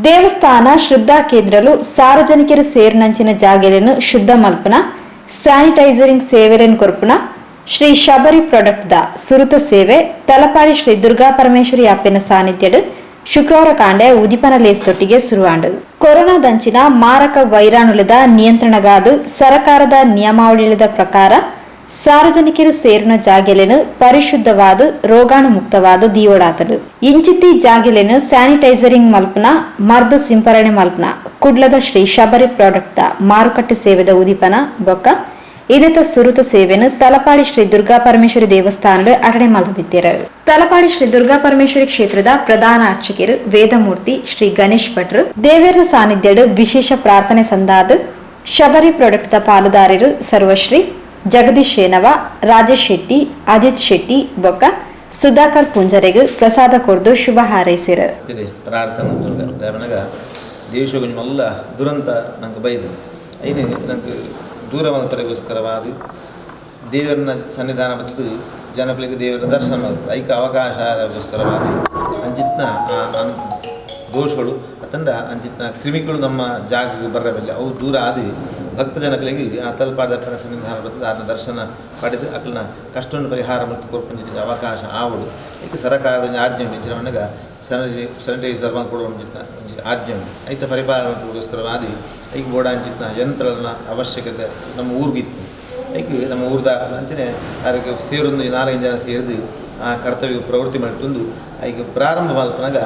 ದೇವಸ್ಥಾನ ಶ್ರದ್ಧಾ ಕೇಂದ್ರಲು ಸಾರ್ವಜನಿಕರು ಸೇರಿನಂಚಿನ ಜಾಗೆಲೆನ್ ಶುದ್ಧ ಮಲ್ಪುನ, ಸ್ಯಾನಿಟೈಸರಿಂಗ್ ಸೇವೆಲೆನ್ ಕೊರ್ಪುನ ಶ್ರೀ ಶಬರಿ ಪ್ರಾಡಕ್ಟ್ ದ ಸುರುತ ಸೇವೆ ತಲಪಾಡಿ ಶ್ರೀ ದುರ್ಗಾ ಪರಮೇಶ್ವರಿ ಅಪ್ಪೆನ ಸಾನ್ನಿಧ್ಯಡ್ ಶುಕ್ರವಾರ ಕಾಂಡೆ ಉದಿಪನ ಲೇಸ್ ತೊಟ್ಟಿಗೆ ಸುರುವಾಂಡ್. ಕೊರೋನಾದಂಚಿನ ಮಾರಕ ವೈರಾಣುಲದ ನಿಯಂತ್ರಣಗಾದ್ ಸರಕಾರದ ನಿಯಮಾವಳಿದ ಪ್ರಕಾರ ಸಾರ್ವಜನಿಕರು ಸೇರಿನ ಜಾಗೆಲೆನ್ ಪರಿಶುದ್ಧವಾದ, ರೋಗಾಣು ಮುಕ್ತವಾದ ದೀವೊಡಾತುಂಡು. ಇಂಚಿತ್ತಿ ಜಾಗೆಲೆನ್ ಸ್ಯಾನಿಟೈಸರಿಂಗ್ ಮಲ್ಪುನ, ಮರ್ದ್ ಸಿಂಪರಣೆ ಮಲ್ಪುನ ಕುಡ್ಲದ ಶ್ರೀ ಶಬರಿ ಪ್ರಾಡಕ್ಟ್ ದ ಮಾರುಕಟ್ಟೆ ಸೇವೆದ ಉದಿಪನ ಬೊಕ್ಕ ಇದೆತ ಸುರುತ ಸೇವೆನ್ ತಲಪಾಡಿ ಶ್ರೀ ದುರ್ಗಾ ಪರಮೇಶ್ವರಿ ದೇವಸ್ಥಾನಡ್ ಅಟಣೆ ಮಲ್ತಿತ್ತೆರ್. ತಲಪಾಡಿ ಶ್ರೀ ದುರ್ಗಾ ಪರಮೇಶ್ವರಿ ಕ್ಷೇತ್ರದ ಪ್ರಧಾನ ಅರ್ಚಕೆರು ವೇದಮೂರ್ತಿ ಶ್ರೀ ಗಣೇಶ್ ಭಟ್ರು ದೇವೆರ್ನ ಸಾನ್ನಿಧ್ಯಡ್ ವಿಶೇಷ ಪ್ರಾರ್ಥನೆ ಸಂದಾದ್ ಶಬರಿ ಪ್ರಾಡಕ್ಟ್ ದ ಪಾಲುದಾರರು ಸರ್ವಶ್ರೀ ಜಗದೀಶ್ ಶೇನವ, ರಾಜೇಶ್ ಶೆಟ್ಟಿ, ಅಜಿತ್ ಶೆಟ್ಟಿ ಬೊಕ್ಕ ಸುಧಾಕರ್ ಪೂಂಜರೆಗ್ ಪ್ರಸಾದ ಕೊರ್ದು ಶುಭ ಹಾರೈಸಿರು. ಪ್ರಾರ್ಥನೆ ದುರ್ಗ ದೇಶಗೊಂಜಿ ಮಲ್ಲ ದುರಂತ ನಂಗೆ ಬೈದು ಐದು ನಂಗೆ ದೂರ ಮಲ್ಪರೆಗೋಸ್ಕರವಾದ ದೇವರನ್ನ ಸನ್ನಿಧಾನ ಬತ್ತು ಜನಗಳಿಗೆ ದೇವರ ದರ್ಶನ ಮಲ್ಪು ಐಕ ಅವಕಾಶಗೋಸ್ಕರವಾದ ಅಂಚಿತ್ನ ದೋಷಗಳು ಅತಂಡ ಅಂಚಿತ್ನ ಕ್ರಿಮಿಗಳು ನಮ್ಮ ಜಾಗಕ್ಕೆ ಬರಬಲ್ಲ ಅವು ದೂರ ಆದಿ ಭಕ್ತ ಜನಗಳಿಗೆ ಆ ತಲಪಾಡದಪ್ಪನ ಸನ್ನಿಧಾನ ಬರ್ತದೆ. ಆರನ ದರ್ಶನ ಪಡೆದು ಅಕ್ಲನ ಕಷ್ಟವನ್ನು ಪರಿಹಾರ ಮತ್ತು ಕೊರ್ಪಂಚಿನ ಅವಕಾಶ ಆವಡು. ಐಕ್ ಸರಕಾರದ ಒಂಜಿ ಆಜ್ಞೆ ಉಂಟು. ಇಂಚಿನ ಮನ್ನಗ ಸ್ಯಾನಿಟೈಸರ್ ಕೊಡುವ ಒಂಜಿ ಆಜ್ಞೆ ಉಂಟು. ಐತ ಪರಿಪಾಲನೆಗೋಸ್ಕರವಾದಿ ಐಕ್ ಬೋಡ ಅಂಚಿತ್ನ ಯಂತ್ರನ ಅವಶ್ಯಕತೆ ನಮ್ಮ ಊರಿಗಿತ್ತು. ಐಕ್ ನಮ್ಮ ಊರ್ದ ಅಂಚನೆ ಅದಕ್ಕೆ ಸೇರೊಂದು ನಾಲ್ಕೈದು ಜನ ಸೇರಿದು ಆ ಕರ್ತವ್ಯ ಪ್ರವೃತ್ತಿ ಮಾಡ್ತಂದು ಐಕ್ ಪ್ರಾರಂಭ ಮಲ್ಪನಾಗ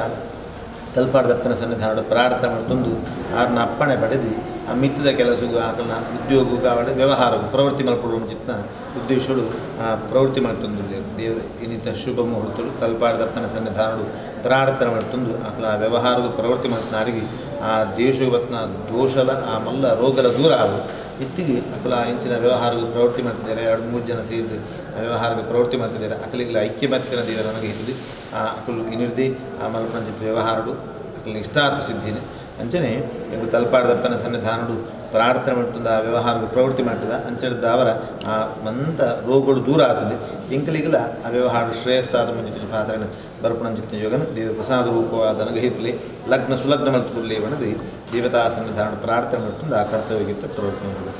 ತಲಪಾಡದಪ್ಪನ ಸನ್ನಿಧಾನ ಪ್ರಾರ್ಥನೆ ಮಾಡ್ತಂದು ಆರ್ನ ಅಪ್ಪಣೆ ಪಡೆದು ಆ ಮಿತ್ತದ ಕೆಲಸಗೂ ಆಕಲ್ನ ಉದ್ಯೋಗ ಕಾವಡೆ ವ್ಯವಹಾರ ಪ್ರವೃತ್ತಿ ಮಲ್ಪಡು ಚಿತ್ನ ಉದ್ದೇಶಗಳು ಆ ಪ್ರವೃತ್ತಿ ಮಾಡ್ತಂದು ದೇವರ ಇನ್ನಿತ ಶುಭ ಮುಹೂರ್ತಳು ತಲಪಾಡದಪ್ಪನ ಸನ್ನಿಧಾನಡು ಪ್ರಾರ್ಥನೆ ಮಾಡ್ತಂದು ಆಕಲ ಆ ವ್ಯವಹಾರದ ಪ್ರವೃತ್ತಿ ಮಾಡ್ತನಾಡಿಗೆ ಆ ದೇಶವತ್ನ ದೋಷಲ ಆ ಮಲ್ಲ ರೋಗಲ ದೂರ ಆವು. ಇತ್ತಿಗೆ ಅಕಲ ಇಂಚಿನ ವ್ಯವಹಾರದ ಪ್ರವೃತ್ತಿ ಮಾಡ್ತಿದ್ದಾರೆ. ಎರಡು ಮೂರು ಜನ ಸೇರಿದು ಆ ವ್ಯವಹಾರದ ಪ್ರವೃತ್ತಿ ಮಾಡ್ತಿದ್ದಾರೆ. ಅಕಲಿಗೆಲ್ಲ ಐಕ್ಯಮತ್ಯನ ದೇವರ ಅನುಗ್ರಹಿಸಿದ್ದು ಆ ಅಕಲು ಇನಿರ್ದಿ ಆ ಮಲ್ಪಂಚಿತ ವ್ಯವಹಾರಡು ಅಕಲಿನ ಇಷ್ಟಾರ್ಥ ಸಿದ್ಧಿನಿ ಅಂಚನೆ ಎಂಬ ತಲಪಾಡದಪ್ಪನ ಸನ್ನಿಧಾನಡು ಪ್ರಾರ್ಥನೆ ಮಾಡ್ತದ ಆ ವ್ಯವಹಾರದ ಪ್ರವೃತ್ತಿ ಮಾಡ್ತದ ಅಂಚೆಡ್ದಾವರ ಆ ಮಂತ ರೋಗಗಳು ದೂರ ಆಗ್ತದೆ. ಎಂಕಲಿಗೆಲ್ಲ ಆ ವ್ಯವಹಾರ ಶ್ರೇಯಸ್ಸಾದ ಮುಂಚಿತ ಪಾತ್ರನ ಬರ್ಪಣಂಚಿತ ಯೋಗನ ದೇವ ಪ್ರಸಾದ ರೂಪವಾದ ಅನುಗ್ರಹಿಪಲಿ ಲಗ್ನ ಸುಲಗ್ನ ಮಲ್ತುಕೊಡ್ಲಿ ಬಣದಿ ದೇವತಾ ಸನ್ನಿಧಾನ ಪ್ರಾರ್ಥನೆ ಮಾಡ್ತಂದು ಆ ಕರ್ತವ್ಯಕ್ಕಿಂತ ಪ್ರವೃತ್ತಿ ಮಾಡ್ತದೆ.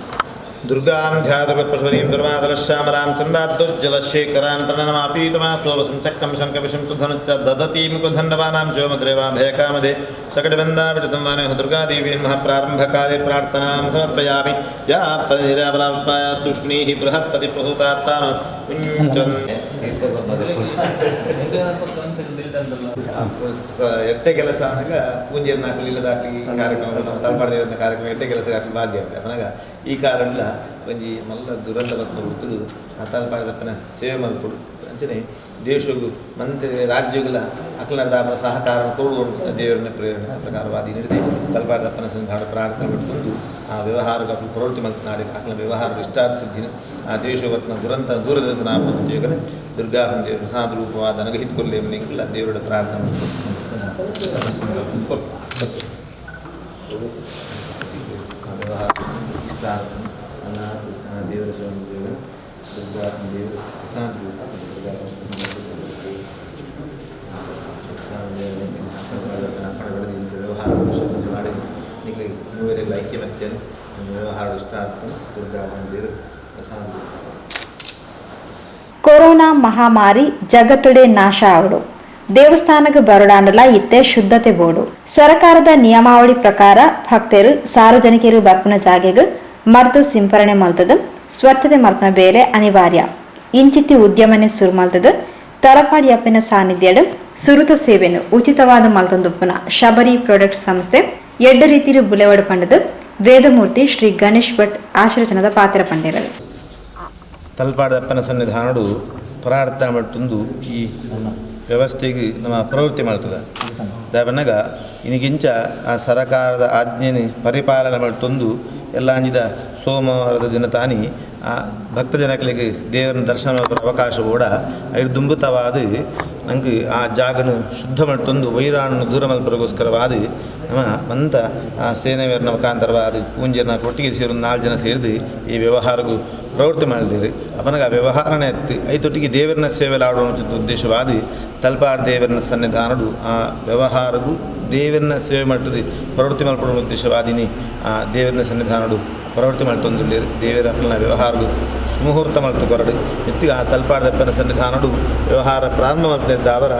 ದುರ್ಗಾಂ ಧ್ಯಾತುರ್ಪ್ರಸವರೀಂ ದುರ್ಮಾದಲಶ್ಯಾಮಲಾಂ ಚಂದಾದ್ದುರ್ಜಲಶೇಖರಾಂ ತರಣಮಾಪೀತಮಾ ಸೋಮಸಂ ಚಕ್ರಂ ಶಂಕವಿಷಂ ಸುಧನುಚ್ಚ ದದತೀ ಮುಕುಧಂಡವಾನಾಂ ಶಿವಮದ್ರೇವಾಭಯಕಾಮದೆ ಸಕಟಬಂಧಾವಿತಂ ವಾನೇಹ ದುರ್ಗಾದೇವೀ ನಮಃ. ಪ್ರಾರಂಭಕಾಲೇ ಪ್ರಾರ್ಥನಾಂ ಸಮರ್ಪಯಾಮಿ. ಯಾ ಪರಿರಾಬಲಾತ್ಮಾಯ ಸುಷ್ಣೀಃ ಬೃಹತ್ಪತಿ ಪ್ರಸೂತಾತ್ತಾನು ಕುಂಚನ್. ಎಟ್ಟೆ ಕೆಲಸ ಅನ್ನಾಗ ಪೂಂಜೆಯನ್ನು ಹಾಕಲಿ ಇಲ್ಲದಾಗಲಿ ಕಾರ್ಯಕ್ರಮ ನಮ್ಮ ತಲಪಾಡದೇವನ ಕಾರ್ಯಕ್ರಮ ಎಟ್ಟೆ ಕೆಲಸ ಭಾಗ್ಯ ಅಪನಾಗ ಈ ಕಾರಣ ಒಂಜಿ ಮಲ್ಲ ದುರಂತ ಬತ್ನ ಹುಡುಕುದು ಆ ತಲಪಾಡದಪ್ಪನ ಸೇವೆ ಮಲ್ಪುಡು ಅಂಚನೆ ದೇಶಗು ಮಂತ್ರಿ ರಾಜ್ಯಗಳ ಅಕಲನದಾಪನ ಸಹಕಾರ ಕೊಡುವ ದೇವರನ್ನ ಪ್ರೇರಣೆ ಆ ಪ್ರಕಾರವಾದಿ ನಡೆದಿ ತಲಪಾಡದಪ್ಪನ ಸನ್ನಿಧಾನ ಪ್ರಾರ್ಥನೆ ಮಾಡಿಕೊಂಡು ಆ ವ್ಯವಹಾರ ಪ್ರವೃತ್ತಿ ಮಲ್ತನಾಡಿ ಅಕಲ ವ್ಯವಹಾರ ಇಷ್ಟಾರ್ಥ ಸಿದ್ಧಿನ ಆ ದೇಶವತ್ನ ದುರಂತ ದೂರದರ್ಶನ ಉದ್ಯೋಗನ ದುರ್ಗಾ ದೇವರು ಪ್ರಸಾದ ರೂಪವಾದ ಅನುಗ್ರಹಿತಕೊಲ್ಲೇ ದೇವರ ಪ್ರಾರ್ಥನೆ ಇಷ್ಟಾರ್ಥ ದೇವರ ಸ್ವಾಮಿ ದುರ್ಗಾ ದೇವರು ಪ್ರಸಾದ ರೂಪ ದುರ್ಗಾ ವ್ಯವಹಾರ ಮಾಡಿ ಮೂವರೆಲ್ಲ ಐಕ್ಯಮತ್ಯನು ವ್ಯವಹಾರ ಇಷ್ಟಾರ್ಥ ದುರ್ಗಾ ದೇವರು ಪ್ರಸಾದ. ಕೊರೋನಾ ಮಹಾಮಾರಿ ಜಗತ್ತುಡೆ ನಾಶ ಆವಡು. ದೇವಸ್ಥಾನಕ್ಕೆ ಬರೋಡಾಂಡಲ ಇತ್ತೆ ಶುದ್ಧತೆ ಬೋಡು. ಸರಕಾರದ ನಿಯಮಾವಳಿ ಪ್ರಕಾರ ಭಕ್ತರು ಸಾರ್ವಜನಿಕರು ಬರ್ಪುನ ಜಾಗೆಗ್ ಮರ್ದು ಸಿಂಪರಣೆ ಮಲ್ತದ ಸ್ವಚ್ಛತೆ ಮಲ್ಪನ ಬೇರೆ ಅನಿವಾರ್ಯ. ಇಂಚಿತ್ತಿ ಉದ್ಯಮನೆ ಸುರು ಮಲ್ತದ ತಲಪಾಡಿ ಅಪ್ಪಿನ ಸಾನ್ನಿಧ್ಯಡ್ ಸುರುತ ಸೇವೆಯನ್ನು ಉಚಿತವಾದ ಮಲ್ತೊಂದುಪ್ಪುನ ಶಬರಿ ಪ್ರಾಡಕ್ಟ್ ಸಂಸ್ಥೆ ಎಡ್ಡ ರೀತಿಯ ಬುಲೆವಡು ಪಂಡದು ವೇದಮೂರ್ತಿ ಶ್ರೀ ಗಣೇಶ್ ಭಟ್ ಆಶೀರ್ವಚನದ ಪಾತ್ರ ಪಂಡಿರದು. ತಲಪಾಡದಪ್ಪನ ಸನ್ನಿಧಾನಡು ಪ್ರಾರ್ಥನೆ ಮಾಡ್ತಂದು ಈ ವ್ಯವಸ್ಥೆಗೆ ನಮ್ಮ ಪ್ರವೃತ್ತಿ ಮಾಡ್ತದೆ. ದಾಬನ್ನಗ ಇನಿಗಿಂಚ ಆ ಸರಕಾರದ ಆಜ್ಞೆನ ಪರಿಪಾಲನೆ ಮಾಡ್ತಂದು ಎಲ್ಲ ಅಂಜಿದ ಸೋಮವಾರದ ದಿನ ತಾನಿ ಆ ಭಕ್ತ ಜನಗಳಿಗೆ ದೇವರನ್ನ ದರ್ಶನ ಮಾಡುವ ಅವಕಾಶ ಕೂಡ ಐದು ದುಂಬುತವಾದ ನಂಗೆ ಆ ಜಾಗನು ಶುದ್ಧ ಮಾಡ್ತಂದು ವೈರಾಣನ್ನು ದೂರ ಮಲ್ಪರಿಗೋಸ್ಕರವಾದ ನಮ್ಮ ಮಂತ ಆ ಸೇನೆಯವ್ರನ್ನ ಮುಖಾಂತರವಾದ ಪೂಂಜರನ್ನ ಒಟ್ಟಿಗೆ ಸೇರಿ ಒಂದು ನಾಲ್ಕು ಜನ ಸೇರಿದು ಈ ವ್ಯವಹಾರಗೂ ಪ್ರವೃತ್ತಿ ಮಾಡಿದಿರಿ ಅಪನಗ ಆ ವ್ಯವಹಾರನೇ ಎತ್ತಿ ಐತೊಟ್ಟಿಗೆ ದೇವರನ್ನ ಸೇವೆಲ್ ಆಡುವ ಉದ್ದೇಶವಾದಿ ತಲಪಾಡಿ ದೇವರನ್ನ ಸನ್ನಿಧಾನಡು ಆ ವ್ಯವಹಾರಗೂ ದೇವರನ್ನ ಸೇವೆ ಮಾಡ್ತದೆ ಪ್ರವೃತ್ತಿ ಮಲ್ಪಡುವ ಉದ್ದೇಶವಾದಿನಿ ಆ ದೇವರನ್ನ ಸನ್ನಿಧಾನಡು ಪ್ರವೃತ್ತಿ ಮಲ್ತೊಂದುಲ್ಲೇರು ದೇವರ ಅಪ್ಪನ ವ್ಯವಹಾರಗು ಸುಮುಹೂರ್ತ ಮಲ್ತು ಕೊರಡು ಇತ್ತಿಗೆ ಆ ತಲಪಾಡದಪ್ಪನ ಸನ್ನಿಧಾನಡು ವ್ಯವಹಾರ ಪ್ರಾರಂಭ ಮಲ್ತಿದ್ದ ಅವರ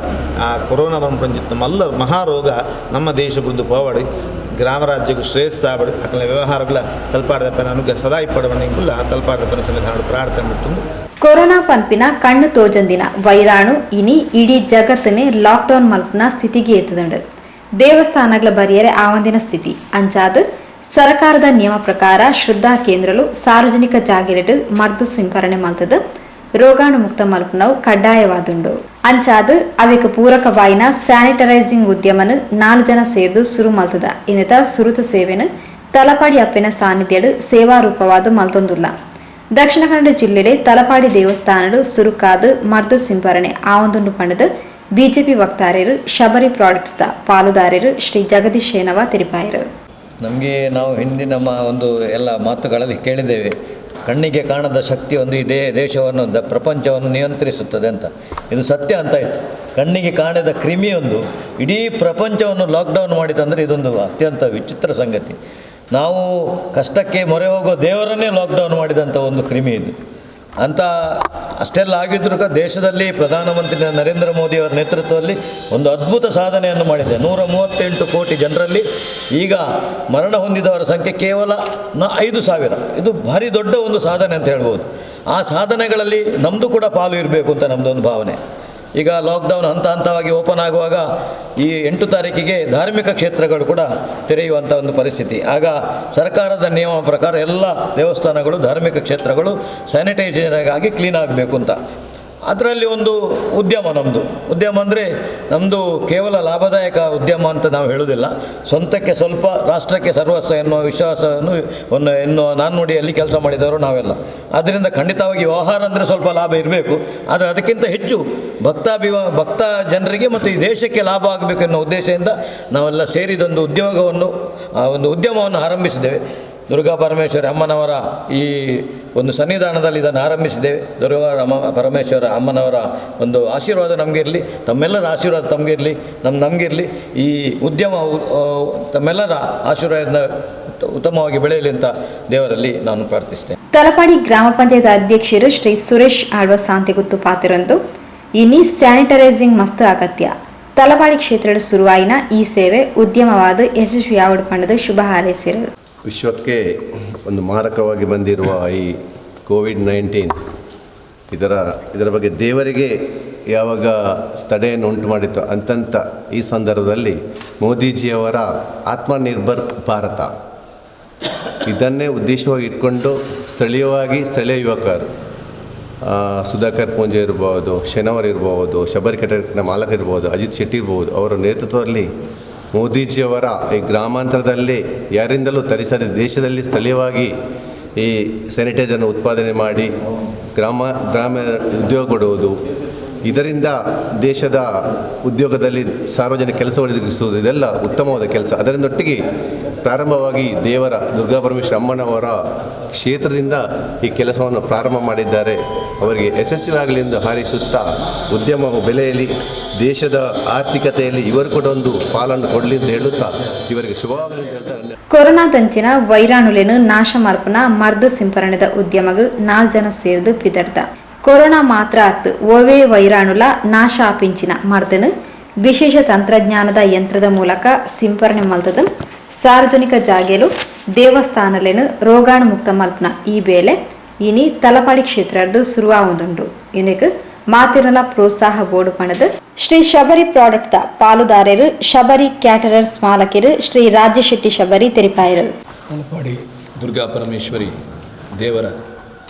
ಆ ಕೊರೋನಾ ಬಂಪಂಚಿತ್ತ ಮಲ್ಲ ಮಹಾರೋಗ ನಮ್ಮ ದೇಶ ಬುದ್ದು ಪೋವಡಿ ಗ್ರಾಮ ರಾಜ್ಯಕ್ಕೂ ಶ್ರೇಯಸ್ಸಾಬಡು ಅಕಲ ವ್ಯವಹಾರಗಳ ತಲಪಾಡದಪ್ಪನ ಅನುಗ್ರಹ ಸದಾ ಇಪ್ಪಡವನ್ನಿಂಗುಲ್ಲ ಆ ತಲಪಾಡದಪ್ಪನ ಸನ್ನಿಧಾನಡು ಪ್ರಾರ್ಥನೆ ಮಾಡ್ತುಂಡು. ಕೊರೋನಾ ಪನ್ಪಿನ ಕಣ್ಣು ತೋಜಂದಿನ ವೈರಾಣು ಇನಿ ಇಡೀ ಜಗತ್ತನೇ ಲಾಕ್ಡೌನ್ ಮಲ್ಪುನ ಸ್ಥಿತಿಗೆ ಎತ್ತದಂಡು. ದೇವಸ್ಥಾನಗಳ ಬರಿಯರೆ ಆವಂದಿನ ಸ್ಥಿತಿ. ಅಂಚಾದ್ ಸರ್ಕಾರದ ನಿಯಮ ಪ್ರಕಾರ ಶ್ರದ್ಧಾ ಕೇಂದ್ರಲು ಸಾರ್ವಜನಿಕ ಜಾಗೆಲೆಡ್ ಮರ್ದು ಸಿಂಪರಣೆ ಮಲ್ತದು ರೋಗಾಣು ಮುಕ್ತ ಮಲ್ಪುನವು ಕಡ್ಡಾಯವಾದುಂಡು. ಅಂಚಾದ್ ಅವೆಕ್ ಪೂರಕವಾಯಿನ ಸ್ಯಾನಿಟೈಸಿಂಗ್ ಉದ್ಯಮನು 4 ಜನ ಸೇರ್ದು ಸುರು ಮಲ್ತದ. ಇನ್ನಿತ ಸುರುತ ಸೇವೆನು ತಲಪಾಡಿ ಅಪ್ಪೆನ ಸಾನ್ನಿಧ್ಯಡು ಸೇವಾ ರೂಪವಾದ ಮಲ್ತೊಂದುಲ್ಲ. ದಕ್ಷಿಣ ಕನ್ನಡ ಜಿಲ್ಲೆಡೆ ತಲಪಾಡಿ ದೇವಸ್ಥಾನಡು ಸುರುಕಾದ್ ಮರ್ದು ಸಿಂಪರಣೆ ಆವೊಂದುಂಡು ಪಂಡದು ಬಿಜೆಪಿ ವಕ್ತಾರರು ಶಬರಿ ಪ್ರಾಡಕ್ಟ್ಸ್ the ಪಾಲುದಾರರು ಶ್ರೀ ಜಗದೀಶ್ ಶೇನವ ತೆರಿಪಾಯರು. ನಮಗೆ ನಾವು ಹಿಂದಿನ ಒಂದು ಎಲ್ಲ ಮಾತುಗಳಲ್ಲಿ ಕೇಳಿದ್ದೇವೆ, ಕಣ್ಣಿಗೆ ಕಾಣದ ಶಕ್ತಿ ಒಂದು ಇದೇ ದೇಶವನ್ನು ಪ್ರಪಂಚವನ್ನು ನಿಯಂತ್ರಿಸುತ್ತದೆ ಅಂತ. ಇದು ಸತ್ಯ ಅಂತ ಆಯಿತು. ಕಣ್ಣಿಗೆ ಕಾಣದ ಕ್ರಿಮಿಯೊಂದು ಇಡೀ ಪ್ರಪಂಚವನ್ನು ಲಾಕ್ಡೌನ್ ಮಾಡಿತಂದರೆ ಇದೊಂದು ಅತ್ಯಂತ ವಿಚಿತ್ರ ಸಂಗತಿ. ನಾವು ಕಷ್ಟಕ್ಕೆ ಮೊರೆ ಹೋಗೋ ದೇವರನ್ನೇ ಲಾಕ್ಡೌನ್ ಮಾಡಿದಂಥ ಒಂದು ಕ್ರಿಮಿ ಇದು ಅಂತ. ಅಷ್ಟೆಲ್ಲ ಆಗಿದ್ದರೂ ಕೂಡ ದೇಶದಲ್ಲಿ ಪ್ರಧಾನಮಂತ್ರಿ ನರೇಂದ್ರ ಮೋದಿಯವರ ನೇತೃತ್ವದಲ್ಲಿ ಒಂದು ಅದ್ಭುತ ಸಾಧನೆಯನ್ನು ಮಾಡಿದೆ. 138 ಕೋಟಿ ಜನರಲ್ಲಿ ಈಗ ಮರಣ ಹೊಂದಿದವರ ಸಂಖ್ಯೆ ಕೇವಲ 5,000. ಇದು ಭಾರಿ ದೊಡ್ಡ ಒಂದು ಸಾಧನೆ ಅಂತ ಹೇಳ್ಬೋದು. ಆ ಸಾಧನೆಗಳಲ್ಲಿ ನಮ್ಮದು ಕೂಡ ಪಾಲು ಇರಬೇಕು ಅಂತ ನಮ್ಮದೊಂದು ಭಾವನೆ. ಈಗ ಲಾಕ್ಡೌನ್ ಹಂತ ಹಂತವಾಗಿ ಓಪನ್ ಆಗುವಾಗ ಈ 8 ತಾರೀಕಿಗೆ ಧಾರ್ಮಿಕ ಕ್ಷೇತ್ರಗಳು ಕೂಡ ತೆರೆಯುವಂಥ ಒಂದು ಪರಿಸ್ಥಿತಿ. ಆಗ ಸರ್ಕಾರದ ನಿಯಮ ಪ್ರಕಾರ ಎಲ್ಲ ದೇವಸ್ಥಾನಗಳು, ಧಾರ್ಮಿಕ ಕ್ಷೇತ್ರಗಳು ಸ್ಯಾನಿಟೈಸೇಷನ್ ಆಗಿ ಕ್ಲೀನ್ ಆಗಬೇಕು ಅಂತ. ಅದರಲ್ಲಿ ಒಂದು ಉದ್ಯಮ ನಮ್ಮದು. ಉದ್ಯಮ ಅಂದರೆ ನಮ್ಮದು ಕೇವಲ ಲಾಭದಾಯಕ ಉದ್ಯಮ ಅಂತ ನಾವು ಹೇಳುವುದಿಲ್ಲ. ಸ್ವಂತಕ್ಕೆ ಸ್ವಲ್ಪ, ರಾಷ್ಟ್ರಕ್ಕೆ ಸರ್ವಸ್ವ ಎನ್ನುವ ವಿಶ್ವಾಸವನ್ನು ಒಂದು ಎನ್ನುವ ನಾಣ್ಣುಡಿಯಲ್ಲಿ ಕೆಲಸ ಮಾಡಿದವರು ನಾವೆಲ್ಲ. ಆದ್ದರಿಂದ ಖಂಡಿತವಾಗಿ ವ್ಯವಹಾರ ಅಂದರೆ ಸ್ವಲ್ಪ ಲಾಭ ಇರಬೇಕು. ಆದರೆ ಅದಕ್ಕಿಂತ ಹೆಚ್ಚು ಭಕ್ತ ಜನರಿಗೆ ಮತ್ತು ಈ ದೇಶಕ್ಕೆ ಲಾಭ ಆಗಬೇಕು ಎನ್ನುವ ಉದ್ದೇಶದಿಂದ ನಾವೆಲ್ಲ ಸೇರಿದೊಂದು ಉದ್ಯೋಗವನ್ನು, ಆ ಒಂದು ಉದ್ಯಮವನ್ನು ಆರಂಭಿಸಿದ್ದೇವೆ. ದುರ್ಗಾ ಪರಮೇಶ್ವರಿ ಅಮ್ಮನವರ ಈ ಒಂದು ಸನ್ನಿಧಾನದಲ್ಲಿ ಇದನ್ನು ಆರಂಭಿಸಿದ್ದೇವೆ. ದುರ್ಗಾ ಪರಮೇಶ್ವರ ಅಮ್ಮನವರ ಒಂದು ಆಶೀರ್ವಾದ ನಮಗಿರಲಿ, ತಮ್ಮೆಲ್ಲರ ಆಶೀರ್ವಾದ ತಮಗಿರಲಿ, ನಮಗಿರಲಿ. ಈ ಉದ್ಯಮ ತಮ್ಮೆಲ್ಲರ ಆಶೀರ್ವಾದದಿಂದ ಉತ್ತಮವಾಗಿ ಬೆಳೆಯಲಿ ಅಂತ ದೇವರಲ್ಲಿ ನಾನು ಪ್ರಾರ್ಥಿಸ್ತೇನೆ. ತಲಪಾಡಿ ಗ್ರಾಮ ಪಂಚಾಯತ್ ಅಧ್ಯಕ್ಷರು ಶ್ರೀ ಸುರೇಶ್ ಆಳ್ವ ಸಾಂತಿಗುತ್ತು ಪಾತಿರಂದು ಇನಿ ಸ್ಯಾನಿಟೈಸಿಂಗ್ ಮಸ್ತ್ ಅಗತ್ಯ. ತಲಪಾಡಿ ಕ್ಷೇತ್ರದ ಸುರುವಾಯಿನ ಈ ಸೇವೆ ಉದ್ಯಮವಾದ ಯಶಸ್ವಿಯಾವಡು ಪಂಡದು ಶುಭ ಹಾರೈಸಿರು. ವಿಶ್ವಕ್ಕೆ ಒಂದು ಮಾರಕವಾಗಿ ಬಂದಿರುವ ಈ ಕೋವಿಡ್-19 ಇದರ ಇದರ ಬಗ್ಗೆ ದೇವರಿಗೆ ಯಾವಾಗ ತಡೆಯನ್ನು ಉಂಟು ಮಾಡಿತ್ತು ಅಂತಂತ ಈ ಸಂದರ್ಭದಲ್ಲಿ ಮೋದಿಜಿಯವರ ಆತ್ಮನಿರ್ಭರ್ ಭಾರತ ಇದನ್ನೇ ಉದ್ದೇಶವಾಗಿ ಇಟ್ಕೊಂಡು ಸ್ಥಳೀಯವಾಗಿ ಸ್ಥಳೀಯ ಯುವಕರು, ಸುಧಾಕರ್ ಪೂಂಜೆ ಇರ್ಬೋದು, ಶೆನವರ್ ಇರ್ಬೋದು, ಶಬರಿ ಕಟಕ್ನ ಮಾಲಕ ಇರ್ಬೋದು, ಅಜಿತ್ ಶೆಟ್ಟಿ ಇರ್ಬೋದು, ಅವರ ನೇತೃತ್ವದಲ್ಲಿ ಮೋದಿಜಿಯವರ ಈ ಗ್ರಾಮಾಂತರದಲ್ಲಿ ಯಾರಿಂದಲೂ ತರಿಸದೆ ದೇಶದಲ್ಲಿ ಸ್ಥಳೀಯವಾಗಿ ಈ ಸ್ಯಾನಿಟೈಸರ್ನ ಉತ್ಪಾದನೆ ಮಾಡಿ ಗ್ರಾಮ ಗ್ರಾಮ ಉದ್ಯೋಗ ಕೊಡುವುದು, ಇದರಿಂದ ದೇಶದ ಉದ್ಯೋಗದಲ್ಲಿ ಸಾರ್ವಜನಿಕ ಕೆಲಸ ಒದಗಿಸುವುದು, ಇದೆಲ್ಲ ಉತ್ತಮವಾದ ಕೆಲಸ. ಅದರಿಂದೊಟ್ಟಿಗೆ ಪ್ರಾರಂಭವಾಗಿ ದೇವರ ದುರ್ಗಾ ಪರಮೇಶ್ವರ ಅಮ್ಮನವರ ಕ್ಷೇತ್ರದಿಂದ ಈ ಕೆಲಸವನ್ನು ಪ್ರಾರಂಭ ಮಾಡಿದ್ದಾರೆ. ಅವರಿಗೆ ಯಶಸ್ವಿಯಾಗಲಿ ಎಂದು ಹಾರೈಸುತ್ತಾ, ಉದ್ಯಮವು ಬೆಳೆಯಲಿ, ದೇಶದ ಆರ್ಥಿಕತೆಯಲ್ಲಿ ಇವರು ಕೂಡ ಒಂದು ಪಾಲನ್ನು ಕೊಡಲಿ ಅಂತ ಹೇಳುತ್ತಾ, ಇವರಿಗೆ ಶುಭವಾಗಲಿ ಅಂತ ಹೇಳ್ತಾ ನನ್ನ ಕೊರೋನಾದಂಚಿನ ವೈರಾಣುಲೆನು ನಾಶ ಮಲ್ಪುನ ಮರ್ದು ಸಿಂಪರಣೆದ ಉದ್ಯಮಗ್ 4 ಜನ ಸೇರ್ದು ಪಿದರ್ದ. ಕೊರೋನಾ ಮಾತ್ರ ಅತ್ತು, ಓವೇ ವೈರಾಣುಲ ನಾಶ ಆಪಿಂಚಿನ ಮರ್ದನು ವಿಶೇಷ ತಂತ್ರಜ್ಞಾನದ ಯಂತ್ರದ ಮೂಲಕ ಸಿಂಪರಣೆ ಮಲ್ತದು ಸಾರ್ವಜನಿಕ ಜಾಗೆಲು, ದೇವಸ್ಥಾನಲೆನು ರೋಗಾಣು ಮುಕ್ತ ಮಲ್ಪುನ ಈ ಬೇಲೆ ಇನಿ ತಲಪಾಡಿ ಕ್ಷೇತ್ರದ್ದು ಸುರುವಾವುದುಂಡು. ಇದಕ್ಕೆ ಮಾತಿರಲ ಪ್ರೋತ್ಸಾಹ ಬೋರ್ಡ್ ಪಣದು ಶ್ರೀ ಶಬರಿ ಪ್ರಾಡಕ್ಟ್ the ಪಾಲುದಾರರು, ಶಬರಿ ಕ್ಯಾಟರರ್ಸ್ ಮಾಲಕರು ಶ್ರೀ ರಾಜ್ಯಶೆಟ್ಟಿ ಶಬರಿ ತೆರಿಪಾಯರು. ತಲಪಾಡಿ ದುರ್ಗಾ ಪರಮೇಶ್ವರಿ ದೇವರ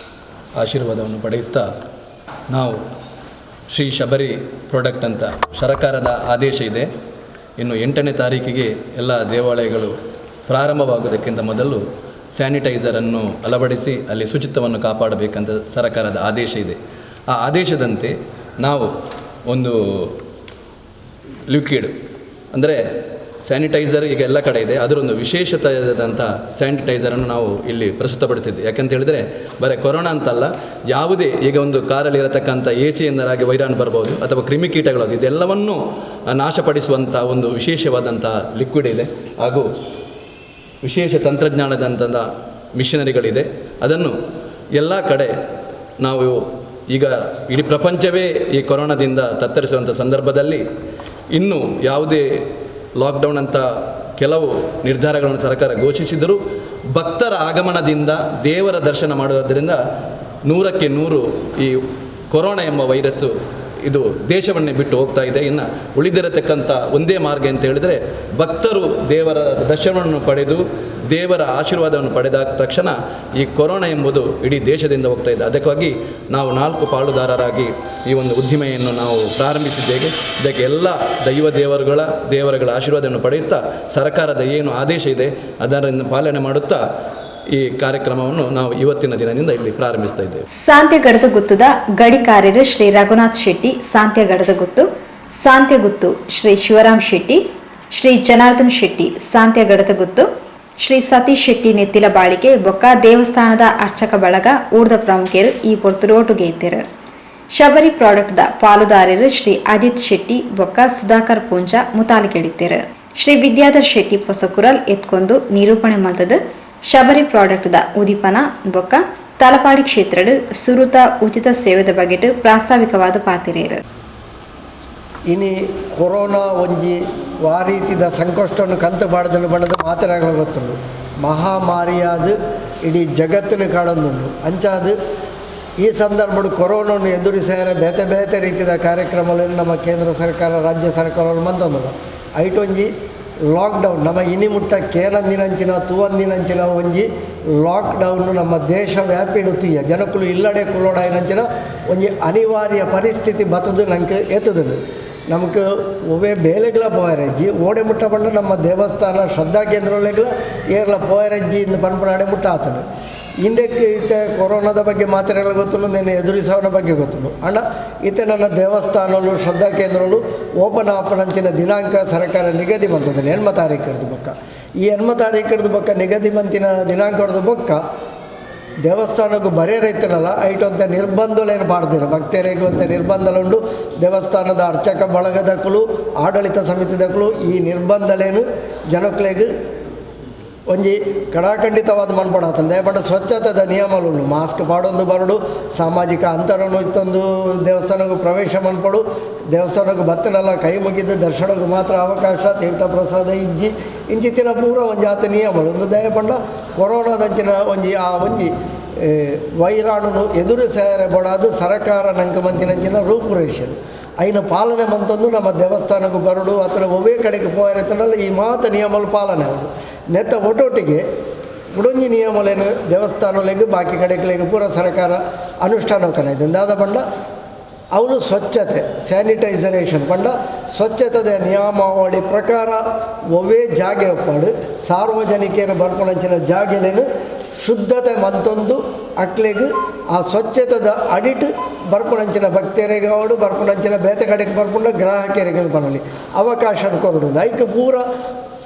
ಆಶೀರ್ವಾದವನ್ನು ಪಡೆಯುತ್ತಾ ನಾವು ಶ್ರೀ ಶಬರಿ ಪ್ರಾಡಕ್ಟ್ ಅಂತ ಸರಕಾರದ ಆದೇಶ ಇದೆ. ಇನ್ನು 8ನೇ ತಾರೀಕಿಗೆ ಎಲ್ಲ ದೇವಾಲಯಗಳು ಪ್ರಾರಂಭವಾಗುವುದಕ್ಕಿಂತ ಮೊದಲು ಸ್ಯಾನಿಟೈಸರನ್ನು ಅಳವಡಿಸಿ ಅಲ್ಲಿ ಶುಚಿತ್ವವನ್ನು ಕಾಪಾಡಬೇಕಂತ ಸರಕಾರದ ಆದೇಶ ಇದೆ. ಆ ಆದೇಶದಂತೆ ನಾವು ಒಂದು ಲಿಕ್ವಿಡ್ ಅಂದರೆ Sanitiser ಈಗ ಎಲ್ಲ ಕಡೆ ಇದೆ, ಅದರೊಂದು ವಿಶೇಷತೆಯಾದಂಥ ಸ್ಯಾನಿಟೈಸರನ್ನು ನಾವು ಇಲ್ಲಿ ಪ್ರಸ್ತುತಪಡಿಸ್ತಿದ್ವಿ. ಯಾಕಂತ ಹೇಳಿದರೆ ಬರೀ ಕೊರೋನಾ ಅಂತಲ್ಲ, ಯಾವುದೇ ಈಗ ಒಂದು ಕಾರಲ್ಲಿ ಇರತಕ್ಕಂಥ ಎ ಸಿಯಿಂದಲಾಗಿ ವೈರಾಣು ಬರ್ಬೋದು ಅಥವಾ ಕ್ರಿಮಿಕೀಟಗಳು, ಇದೆಲ್ಲವನ್ನೂ ನಾಶಪಡಿಸುವಂಥ ಒಂದು ವಿಶೇಷವಾದಂಥ ಲಿಕ್ವಿಡ್ ಇದೆ ಹಾಗೂ ವಿಶೇಷ ತಂತ್ರಜ್ಞಾನದಂಥ ಮಿಷನರಿಗಳಿದೆ. ಅದನ್ನು ಎಲ್ಲ ಕಡೆ ನಾವು ಈಗ ಇಡೀ ಪ್ರಪಂಚವೇ ಈ ಕೊರೋನಾದಿಂದ ತತ್ತರಿಸುವಂಥ ಸಂದರ್ಭದಲ್ಲಿ ಇನ್ನೂ ಯಾವುದೇ ಲಾಕ್ಡೌನ್ ಅಂತ ಕೆಲವು ನಿರ್ಧಾರಗಳನ್ನು ಸರ್ಕಾರ ಘೋಷಿಸಿದರೂ ಭಕ್ತರ ಆಗಮನದಿಂದ ದೇವರ ದರ್ಶನ ಮಾಡುವುದರಿಂದ 100ಕ್ಕೆ 100 ಈ ಕೊರೋನಾ ಎಂಬ ವೈರಸ್ಸು ಇದು ದೇಶವನ್ನೇ ಬಿಟ್ಟು ಹೋಗ್ತಾ ಇದೆ. ಇನ್ನು ಉಳಿದಿರತಕ್ಕಂಥ ಒಂದೇ ಮಾರ್ಗ ಅಂತ ಹೇಳಿದರೆ ಭಕ್ತರು ದೇವರ ದರ್ಶನವನ್ನು ಪಡೆದು ದೇವರ ಆಶೀರ್ವಾದವನ್ನು ಪಡೆದ ತಕ್ಷಣ ಈ ಕೊರೋನಾ ಎಂಬುದು ಇಡೀ ದೇಶದಿಂದ ಹೋಗ್ತಾ ಇದೆ. ಅದಕ್ಕಾಗಿ ನಾವು 4 ಪಾಲುದಾರರಾಗಿ ಈ ಒಂದು ಉದ್ದಿಮೆಯನ್ನು ನಾವು ಪ್ರಾರಂಭಿಸಿದ್ದೇವೆ. ಇದಕ್ಕೆ ಎಲ್ಲ ದೈವ ದೇವರುಗಳ ಆಶೀರ್ವಾದವನ್ನು ಪಡೆಯುತ್ತಾ ಸರ್ಕಾರದ ಏನು ಆದೇಶ ಇದೆ ಅದನ್ನು ಪಾಲನೆ ಮಾಡುತ್ತಾ ಈ ಕಾರ್ಯಕ್ರಮವನ್ನು ನಾವು ಇವತ್ತಿನ ದಿನದಿಂದ ಇಲ್ಲಿ ಪ್ರಾರಂಭಿಸ್ತಾ ಇದ್ದೇವೆ. ಸಾಂತ್ಯಗಡದ ಗುತ್ತದ ಗಡಿಕಾರ್ಯರು ಶ್ರೀ ರಘುನಾಥ್ ಶೆಟ್ಟಿ, ಸಾಂತ್ಯಗಡದ ಗುತ್ತು, ಸಾಂತ್ಯಗುತ್ತು ಶ್ರೀ ಶಿವರಾಮ್ ಶೆಟ್ಟಿ, ಶ್ರೀ ಜನಾರ್ದನ್ ಶೆಟ್ಟಿ, ಸಾಂತ್ಯಗಡದ ಗುತ್ತು, ಶ್ರೀ ಸತೀಶ್ ಶೆಟ್ಟಿ ನೆತ್ತಿಲ ಬಾಳಿಕೆ ಬೊಕ್ಕ ದೇವಸ್ಥಾನದ ಅರ್ಚಕ ಬಳಗ ಊರ್ದ ಪ್ರಮುಖರು ಈ ಪೊರ್ತುಡು ಒಟ್ಟುಗೇತೆರು. ಶಬರಿ ಪ್ರಾಡಕ್ಟ್ the ಪಾಲುದಾರರು ಶ್ರೀ ಅಜಿತ್ ಶೆಟ್ಟಿ ಬೊಕ್ಕ ಸುಧಾಕರ್ ಪೂಂಜಾ ಮುತಾಲಿಕೆಡಿತ್ತೇರು. ಶ್ರೀ ವಿದ್ಯಾಧರ್ ಶೆಟ್ಟಿ ಪೊಸಕುರಲ್ ಎತ್ಕೊಂಡು ನಿರೂಪಣೆ ಮಲ್ತದ ಶಬರಿ ಪ್ರಾಡಕ್ಟ್ the ಉದಿಪನ ಬೊಕ್ಕ ತಲಪಾಡಿ ಕ್ಷೇತ್ರಡು ಸುರುತ ಉಚಿತ ಸೇವೆದ ಬಗೆಟ್ ಪ್ರಾಸ್ತಾವಿಕವಾದ ಪಾತಿರೇರು. ಇನಿ ಕೊರೋನಾ ಒಂಜಿ ವಾರೀತಿದ ಸಂಕಷ್ಟವನ್ನು ಕಂತು ಬಾಡದನ್ನು ಬಣ್ಣದ ಮಾತನಾಗಲು ಗೊತ್ತುಂಡು. ಮಹಾಮಾರಿಯಾದ ಇಡೀ ಜಗತ್ತಿನ ಕಾಡೊಂದುಂಡು. ಅಂಚಾದ ಈ ಸಂದರ್ಭಡು ಕೊರೋನಾವನ್ನು ಎದುರಿಸಿದರೆ ಬೇತೆ ಬೇತೆ ರೀತಿಯ ಕಾರ್ಯಕ್ರಮಗಳನ್ನು ನಮ್ಮ ಕೇಂದ್ರ ಸರ್ಕಾರ ರಾಜ್ಯ ಸರ್ಕಾರಗಳು ಮಂತೊಂದುಲ್ಲ. ಐಟೊಂಜಿ ಲಾಕ್ಡೌನ್ ನಮ್ಮ ಇನಿ ಮುಟ್ಟ ಕೇನಂದಿನಂಚಿನ ತೂವಂದಿನಂಚಿನ ಒಂಜಿ ಲಾಕ್ಡೌನ್ ನಮ್ಮ ದೇಶ ವ್ಯಾಪಿಡುತ್ತೀಯ ಜನಕ್ಕಳು ಇಲ್ಲಡೆ ಕುಲೋಡಾಯಿನಂಚಿನ ಒಂಜಿ ಅನಿವಾರ್ಯ ಪರಿಸ್ಥಿತಿ ಬತ್ತದು ನಂಗೆ ಎತ್ತದುಂಡು. ನಮಕ್ ಒವ್ವೇ ಬೇಲೆಗಳ ಪೋಯರಜ್ಜಿ ಓಡೆ ಮುಟ್ಟ ಪಂಡ ನಮ್ಮ ದೇವಸ್ಥಾನ ಶ್ರದ್ಧಾ ಕೇಂದ್ರಲೆಗಳ ಏರ್ಲ ಪೋಯರಜ್ಜಿ ಇಂದು ಪನ್ಪುನಾಡೆ ಮುಟ್ಟ ಆತನು. ಹಿಂದಕ್ಕೆ ಇತ್ತೆ ಕೊರೋನಾದ ಬಗ್ಗೆ ಮಾತ್ರೆಗಳ ಗೊತ್ತುಂಡು, ನೆನ್ನೆ ಎದುರಿಸೋನ ಬಗ್ಗೆ ಗೊತ್ತುಂಡು. ಅಣ್ಣ ಇತ್ತೆ ನನ್ನ ದೇವಸ್ಥಾನಲು ಶ್ರದ್ಧಾ ಕೇಂದ್ರಲು ಓಪನ್ ಆಪನಂಚಿನ ದಿನಾಂಕ ಸರ್ಕಾರ ನಿಗದಿ ಬಂತದೆ 8 ತಾರೀಕು ಹಿಡ್ದು ಬೊಕ್ಕ. ಈ 8 ತಾರೀಕು ಹಿಡ್ದು ಬೊಕ್ಕ ನಿಗದಿ ಬಂತಿನ ದಿನಾಂಕ ಹಿಡ್ದು ಬೊಕ್ಕ ದೇವಸ್ಥಾನಕ್ಕೂ ಬರೇ ರೈತನಲ್ಲ ಐಟು ಅಂತ ನಿರ್ಬಂಧಗಳೇನು ಪಾಡ್ದಿರ ಭಕ್ತರಿಗೂ ಅಂತ ನಿರ್ಬಂಧಲುಂಡು. ದೇವಸ್ಥಾನದ ಅರ್ಚಕ ಬಳಗದಕ್ಕಲು ಆಡಳಿತ ಸಮಿತಿದಕ್ಕಲು ಈ ನಿರ್ಬಂಧಲೇನು ಜನಕ್ಲೆಗ್ ಒಂಜಿ ಕಡಾಖಂಡಿತವಾದ ಮನ್ಪಡಾತಂದೆ. ದಯಪಂಡ ಸ್ವಚ್ಛತೆದ ನಿಯಮಗಳು ಮಾಸ್ಕ್ ಪಾಡೊಂದು ಬರಡು, ಸಾಮಾಜಿಕ ಅಂತರನು ಇತ್ತೊಂದು ದೇವಸ್ಥಾನಕ್ಕೂ ಪ್ರವೇಶ ಮನ್ಪಡು, ದೇವಸ್ಥಾನಕ್ಕೂ ಬತ್ತನಲ್ಲ ಕೈ ಮುಗಿದು ದರ್ಶನಕ್ಕೂ ಮಾತ್ರ ಅವಕಾಶ, ತೀರ್ಥ ಪ್ರಸಾದ ಇಜ್ಜಿ ಇಂಚಿತ್ತಿನ ಪೂರ ಒಂಜಿ ಆತ ನಿಯಮಗಳು ಒಂದು. ದಯಪಂಡ ಕೊರೋನಾದಂಚಿನ ಒಂಜಿ ಆ ಒಂಜಿ ವೈರಾಣುನು ಎದುರಿಸಾರೆ ಬೋಡಾದ ಸರಕಾರ ನಂಕ ಮಂತಿನಂಚಿನ ರೂಪುರೇಷೆಲು ಐನ ಪಾಲನೆ ಮಂತೊಂದು ನಮ್ಮ ದೇವಸ್ಥಾನಕ್ಕೂ ಬರಡು ಅಥವಾ ಒವ್ವೇ ಕಡೆಗೆ ಪೋಯರತ್ತನಲ್ಲ ಈ ಮಾತ ನಿಯಮಗಳು ಪಾಲನೆ ಉಂಡು. ನೆತ್ತ ಒಟ್ಟೊಟ್ಟಿಗೆ ಕುಡೊಂಜಿ ನಿಯಮಲೇನು ದೇವಸ್ಥಾನಲೆಗ್ ಬಾಕಿ ಕಡೆಗಳಿಗೆ ಪೂರ ಸರ್ಕಾರ ಅನುಷ್ಠಾನ ಕಣೈತೆ. ದಾದ ಪಂಡ ಅವನು ಸ್ವಚ್ಛತೆ ಸ್ಯಾನಿಟೈಸರೇಷನ್ ಪಂಡ ಸ್ವಚ್ಛತೆದ ನಿಯಮಾವಳಿ ಪ್ರಕಾರ ಒವ್ವೇ ಜಾಗೆ ಒಪ್ಪಾಡು ಸಾರ್ವಜನಿಕರು ಬರ್ಪಣಂಚಿನ ಜಾಗೆಲೇನು ಶುದ್ಧತೆ ಮಂತೊಂದು ಅಕ್ಲೆಗ್ ಆ ಸ್ವಚ್ಛತೆದ ಅಡಿಟ್ ಬರ್ಪುಣಂಚಿನ ಭಕ್ತರಿಗೆ ಅವಡು ಬರ್ಪುಣಂಚಿನ ಬೇತೆ ಕಡೆಗೆ ಬರ್ಪುಂಡ ಗ್ರಾಹಕರಿಗೆ ಬರಲಿ ಅವಕಾಶ ಕೊರಡು. ಐಕ್ ಪೂರ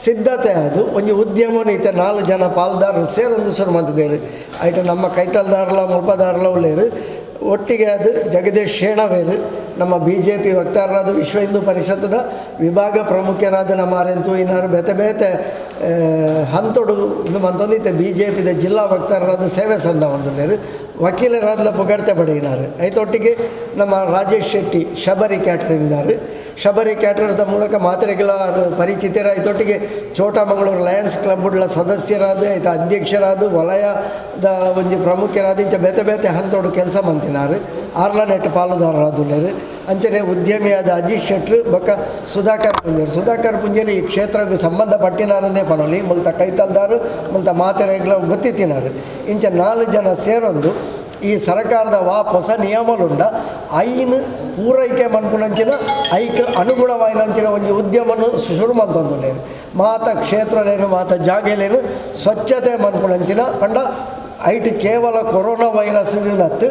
ಸಿದ್ಧತೆ ಅದು ಒಂಜಿ ಉದ್ಯಮನ ಈತ 4 ಜನ ಪಾಲ್ದಾರರು ಸೇರೊಂದು ಶುರು ಮಂತಿದ್ದೇರು. ಐಟ ನಮ್ಮ ಕೈತಲ್ದಾರಲ ಮುಲ್ಪದಾರಲ ಉಳ್ಳೇರು ಒಟ್ಟಿಗೆ ಅದು ಜಗದೀಶ್ ಶೇಣವೇರು ನಮ್ಮ BJP ವಕ್ತಾರರಾದ ವಿಶ್ವ ಹಿಂದೂ ಪರಿಷತ್ತದ ವಿಭಾಗ ಪ್ರಮುಖರಾದ ನಮ್ಮ ಆರೆಂತು ಇನ್ನಾರು ಬೇತೆ ಬೇತೆ ಹಂತೊಡು ಇಂದು ಮಂತೊಂದಿತ್ತೆ BJPದ ಜಿಲ್ಲಾ ವಕ್ತಾರರಾದ ಸೇವೆ ಸಂದ ಒಂದುಲ್ಲೇರು ವಕೀಲರಾದ ಪುಗರ್ತೆ ಪಡೆಯಿನಾರು. ಐತೊಟ್ಟಿಗೆ ನಮ್ಮ ರಾಜೇಶ್ ಶೆಟ್ಟಿ ಶಬರಿ ಕ್ಯಾಟ್ರಿಂಗ್ದಾರು ಶಬರಿ ಕ್ಯಾಟ್ರರ್ದ ಮೂಲಕ ಮಾತ್ರೆಗಳ ಪರಿಚಿತರ. ಐತೊಟ್ಟಿಗೆ ಚೋಟಾ ಮಂಗಳೂರು ಲಯನ್ಸ್ ಕ್ಲಬ್ಗಳ ಸದಸ್ಯರಾದ ಐತ ಅಧ್ಯಕ್ಷರಾದ ವಲಯದ ಒಂಜಿ ಪ್ರಮುಖರಾದ ಇಂಚ ಬೇತೆ ಬೇತೆ ಹಂತೋಡು ಕೆಲಸ ಮಂತಿನಾರು ಆರ್ಲ ನೆಟ್ ಪಾಲುದಾರರಾದುಲ್ಲೇರು. ಅಂಚನೆ ಉದ್ಯಮಿಯಾದ ಅಜೀಶ್ ಶೆಟ್ರು ಬೊಕ್ಕ ಸುಧಾಕರ್ ಪುಂಜೇರು. ಸುಧಾಕರ್ ಪುಂಜೇರು ಈ ಕ್ಷೇತ್ರಕ್ಕೆ ಸಂಬಂಧಪಟ್ಟಿನಾರಂದೇ ಪನೊಲಿ ಮುಲ್ತ ಕೈತಲ್ದಾರು ಮುಲ್ತ ಮಾತೆರೆಗ್ಲ ಗೊತ್ತಿತ್ತಿನಾರು. ಇಂಚ 4 ಜನ ಸೇರೊಂದು ಈ ಸರ್ಕಾರದ ವಾ ಹೊಸ ನಿಯಮಲುಂಡ ಐನ್ ಪೂರೈಕೆ ಮನ್ಪುನಂಚಿನ ಐಕ್ ಅನುಗುಣವಾಯಿನಂಚಿನ ಒಂಜಿ ಉದ್ಯಮನು ಶುರು ಮಂತೊಂದುಲ್ಲೇನು ಮಾತ ಕ್ಷೇತ್ರಲೇನು ಮಾತ ಜಾಗೆಲೇನು ಸ್ವಚ್ಛತೆ ಮನ್ಪುನಂಚಿನ ಪಂಡ ಐಟ್ ಕೇವಲ ಕೊರೋನಾ ವೈರಸ್ ಅತ್ತು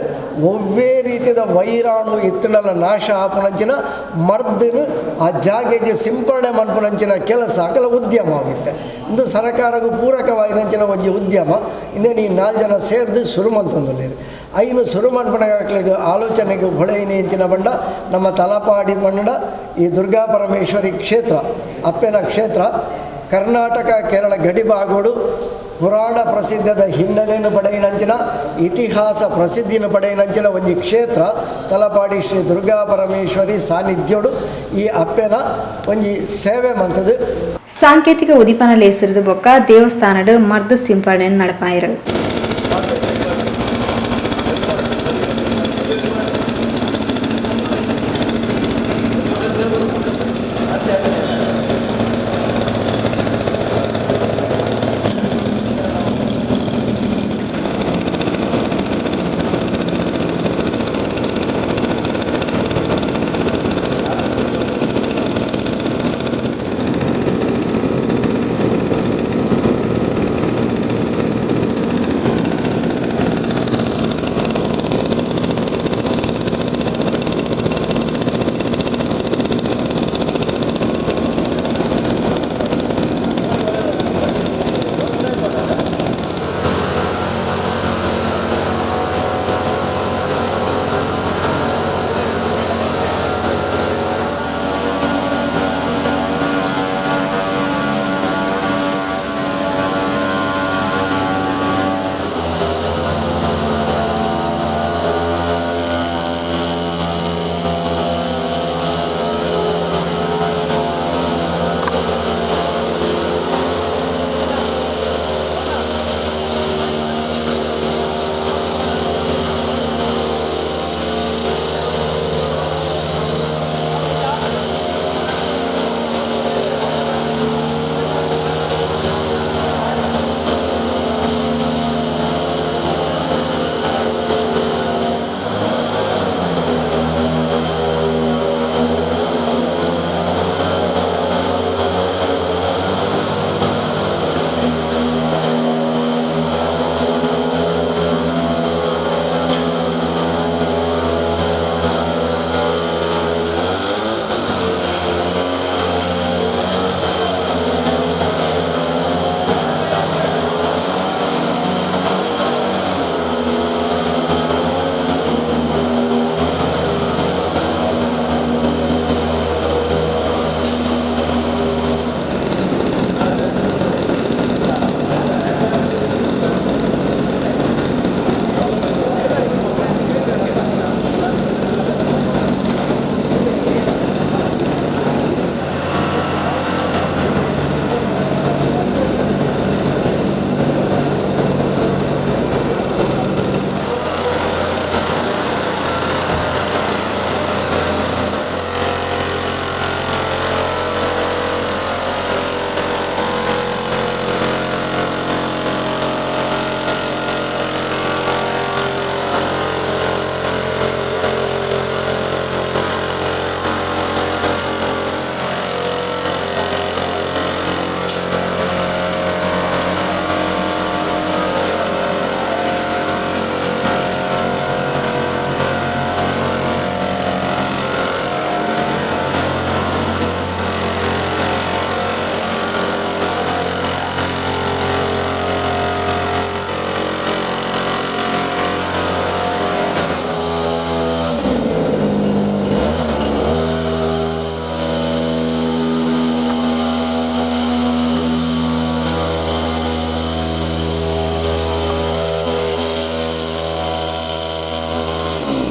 ಒವ್ವೇ ರೀತಿಯ ವೈರಾಣು ಇತ್ತುಂಡಲ ನಾಶ ಆಪುನಂಚಿನ ಮರ್ದನು ಆ ಜಾಗೆಗೆ ಸಿಂಪರಣೆ ಮನ್ಪುನಂಚಿನ ಕೆಲಸ ಅಕಲ ಉದ್ಯಮ ಆಗುತ್ತೆ. ಇಂದು ಸರಕಾರಗೂ ಪೂರಕವಾಗಿನಂಚಿನ ಒಂಜಿ ಉದ್ಯಮ. ಇಂದೇ ನೀ ನಾಲ್ಕು ಜನ ಸೇರ್ದು ಶುರು ಮಂತೊಂದುಲ್ಲೆರ್. ಐನು ಶುರು ಮನ್ಪುನಗ ಆಲೋಚನೆಗೆ ಹೊಳೆಯಿನ ಇಂಚಿನ ಬಂಡ ನಮ್ಮ ತಲಪಾಡಿ ಬಂಡ ಈ ದುರ್ಗಾ ಪರಮೇಶ್ವರಿ ಕ್ಷೇತ್ರ, ಅಪ್ಪೆನ ಕ್ಷೇತ್ರ, ಕರ್ನಾಟಕ ಕೇರಳ ಗಡಿ ಭಾಗೋಡು ಪುರಾಣ ಪ್ರಸಿದ್ಧದ ಹಿನ್ನೆಲೆಯನ್ನು ಪಡೆಯಿನಂಚಿನ, ಇತಿಹಾಸ ಪ್ರಸಿದ್ಧಿಯನ್ನು ಪಡೆಯಿನಂಚಿನ ಒಂಜಿ ಕ್ಷೇತ್ರ ತಲಪಾಡಿ ಶ್ರೀ ದುರ್ಗಾ ಪರಮೇಶ್ವರಿ ಸಾನ್ನಿಧ್ಯೋಡು ಈ ಅಪ್ಪೆನ ಒಂಜಿ ಸೇವೆ ಮಂತದು. ಸಾಂಕೇತಿಕ ಉದಿಪನ ಲೇಸಿರಿದು ಬೊಕ್ಕ ದೇವಸ್ಥಾನಡ್ ಮರ್ದ್ ಸಿಂಪರಣೆ ನಡಪಾಯಿರು.